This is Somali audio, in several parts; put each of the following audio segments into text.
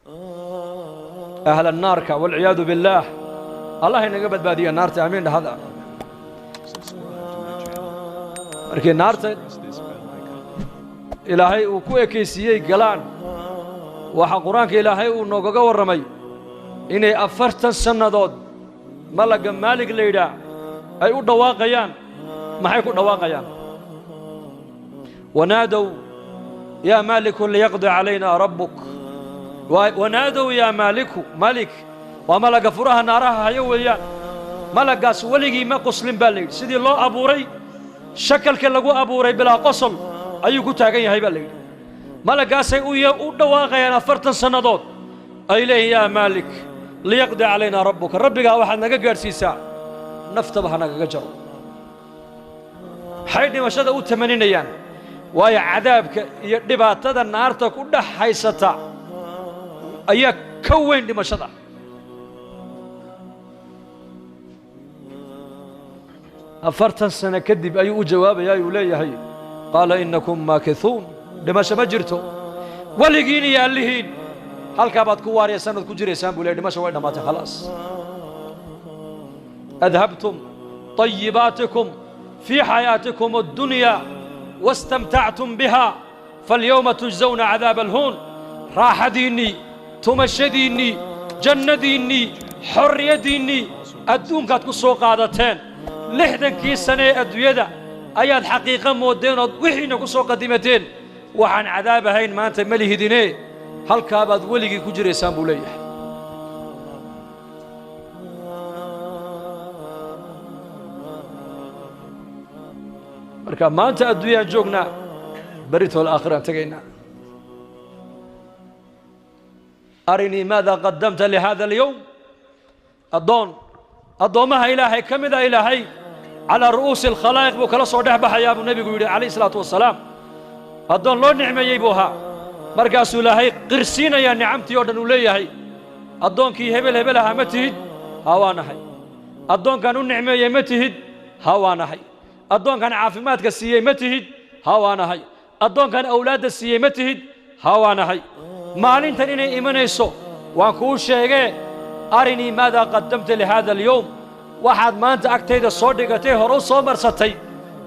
Ahla naarka, walciyaadu billaah, Allah inaga badbaadiya naarta. Amiin dhahada. Markii naarta Ilaahay uu ku ekaysiiyey galaan, waxaa Qur-aanka Ilaahay uu noogaga warramay inay 40 sannadood malagga Maalig la yidhaah ay u dhawaaqayaan. Maxay ku dhawaaqayaan? Wanaadow yaa maaliku liyaqdi calaynaa rabbuk. Wanaadow yaa maaliku. Maalik waa malagga furaha naaraha hayo weeyaan. Malaggaas weligii ma qoslin baa la yidhi. Sidii loo abuuray, shakalka lagu abuuray, bilaa qosol ayuu ku taagan yahay baa la yidhi. Malaggaasay u dhawaaqayaan 40 sannadood, ay leeyihin: "Yaa Maalik liyaqdi calaynaa rabbuka, rabbigaa waxaad naga gaadhsiisaa naftaba ha nagaga jaro." Maxay dhimashada u tamaninayaan? Waayo, cadaabka iyo dhibaatada naarta ku dhex haysata ayaa ka weyn dhimashada. 40 sano kadib ayuu u jawaabayaa, uu leeyahay: "Qaala innakum maakithuun." Dhimasho ma jirto, weligiin iyo allihiin halkaa baad ku waariyaysaan ood ku jiraysaan buu leeyahy. Dhimasho way dhammaatay, khalaas. Adhabtum طayibaatikum fii xayaatikum addunyaa wastamtactum biha falyawma tujzawna cadaaba alhuun. Raaxadiinnii, tumashadiinnii, jannadiinnii, xorriyaddiinnii adduunkaad ku soo qaadateen, 60-kii sane ee adduunyada ayaad xaqiiqo mooddeen ood wixiinna ku soo qadimateen. Waxaan cadaab ahayn maanta ma lihidine, halkaa baad weligii ku jiraysaan buu leeyahay. Marka maanta adduunyaan joognaa, beritool aakhiraan tegaynaa. Arinii maada qadamta lihada alyowm. Addoon addoommaha Ilaahay ka mida Ilaahay calaa ru'uusi alkhalaa'iq buu kala soo dhex baxayaa buu Nebigu yidhi calayh isalaatu wasalaam. Addoon loo nicmeeyey buu ahaa. Markaasuu Ilaahay qirsiinayaa nicamtii oo dhan, uu leeyahay: "Addoonkii hebel hebel ahaa ma tihid?" "Ha, waa nahay." "Addoonkan u nicmeeyey ma tihid?" "Ha, waa nahay." "Addoonkan caafimaadka siiyey ma tihid?" "Ha, waa nahay." "Addoonkan awlaadda siiyey ma tihid?" "Ha, waa nahay." "Maalintan inay imanayso waan kuu sheegee, arinii maadaa qadamta lihaada alyowm. Waxaad maanta agtayda soo dhigatay, hore u soo marsatay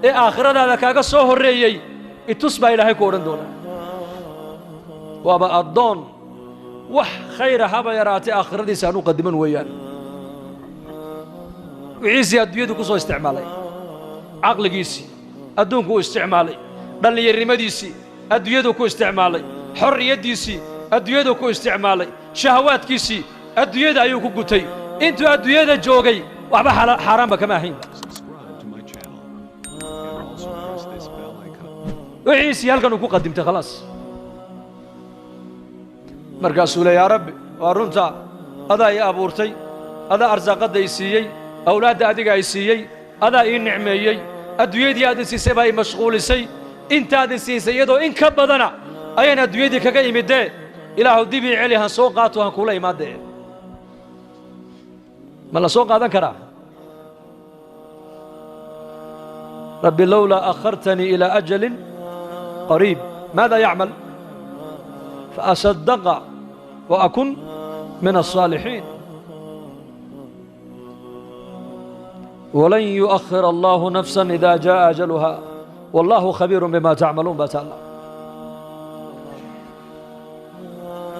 ee aakhiradaada kaaga soo horreeyey itus," baa Ilaahay ku odhan doonaa. Waaba addoon wax khayra haba yaraatay aakhiradiisa aan u qadiman weeyaan. Wixiisii adduunyadu ku soo isticmaalay, caqligiisii adduunku u isticmaalay, dhallinyarnimadiisii adduunyadu ku isticmaalay, xorriyaddiisii adduunyadu ku isticmaalay, shahawaadkiisii adduunyada ayuu ku gutay. Intuu adduunyada joogay waxba xaaraanba kama ahayn. Subscribe to my channel and also press this bell icon. Wixiisii halkan uu ku qadimtay, khalaas. Markaasuu le: "Yaa Rabbi, waa runta, adaa ii abuurtay, adaa arsaaqadda i siiyey, awlaadda adiga i siiyey, adaa ii nicmeeyey. Adduunyadii aad i siisay baa i mashquulisay. Intaad i siisay iyadoo in ka badana ayaan adduunyadii kaga imidee. Ilaahu, dib ii celi, han soo qaato, han kuula imaadee." Ma la soo qaadan karaa? "Rabbi lowlaa akhartanii ilaa ajalin qariib." Maada yacmal? "Faasadaqa wa akun min الصaalixiin." Walan yu'akhir allahu nafsa ida jaءa ajaluha wallahu khabiiru bima tacmaluun baa taalla.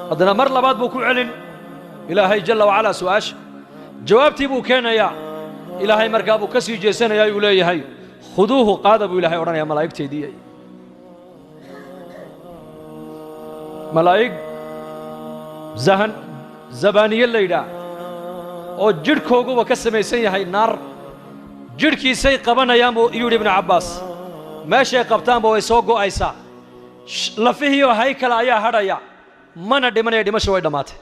Haddana mar labaad buu ku celin Ilaahay jalla wacalaa su'aasha, jawaabtii buu keenayaa. Ilaahay markaa buu ka sii jeesanayaa, uu leeyahay: "Khuduuhu, qaada," buu Ilaahay odhanayaa malaa'igteydii. Malaa'ig zahan zabaaniye la yidhaah oo jidhkooguba ka samaysan yahay naar, jidhkiisay qabanayaan buu yidhi Ibnu Cabbaas. Meeshay qabtaanba way soo go'aysaa, lafihiioo haykala ayaa hadhaya, mana dhimanaya. Dhimasho way dhammaatay.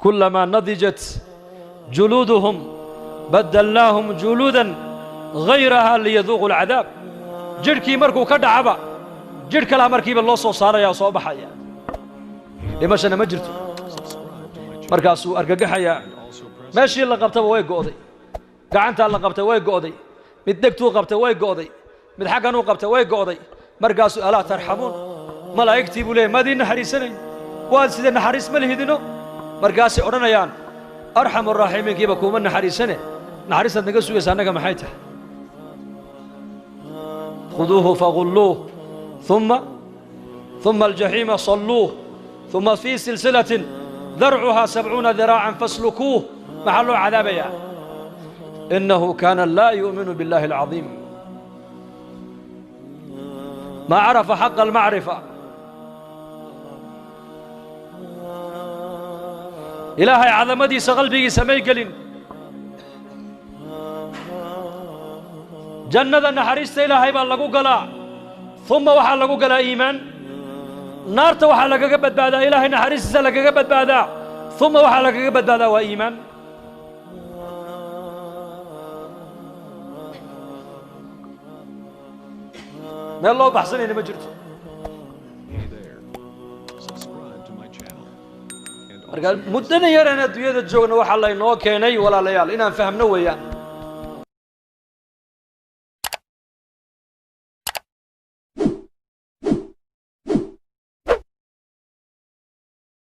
Kullamaa nadijat juluuduhum baddalnaahum juluudan hayrahaa liyaduuqu alcadaab. Jidhkii markuu ka dhacaba, jidh kalaa markiiba loo soo saaraya oo soo baxaya. Dhimashana ma jirto. Subscribe to my channel Markaasuu argagaxayaa. and also press Meeshii la qabtaba way go'day. Gacantaa la qabtay way go'day, mid dhegtuu qabtay way go'day, mid xagganuu qabtay way go'day. Markaasuu: "Alaa tarxamuun?" Malaa'igtii buu leeyay: "Maad ii naxariisanayn?" Waa sidee? Naxariis ma lihidino? Markaasay odhanayaan, arxamu raaximiinkiiba kuuma naxariisane, naxariistaad naga sugaysa annaga maxay tahay? Khuduuhu fagulluuh, ثم الجحيم صلوه، ثم في سلسلة ذرعها 70 ذراعا فاسلكوه. محل عذابيا. إنه كان لا يؤمن بالله العظيم، ما عرف حق المعرفة. Ilaahay cadamadiisa qalbigiisa may gelin. Jannada naxariista Ilaahay baa lagu galaa, uma waxaa lagu galaa iimaan. Naarta waxaa lagaga badbaadaa Ilaahay naxariistiisa lagaga badbaadaa, uma waxaa lagaga badbaadaa waa iimaan. Meel loo baxsanayna ma jirto. Hey there. Subscribe to my channel. And Marka also muddada yareen adduunyada joogna waxaa laynoo keenay, walaalayaal, inaan fahmno weeyaan.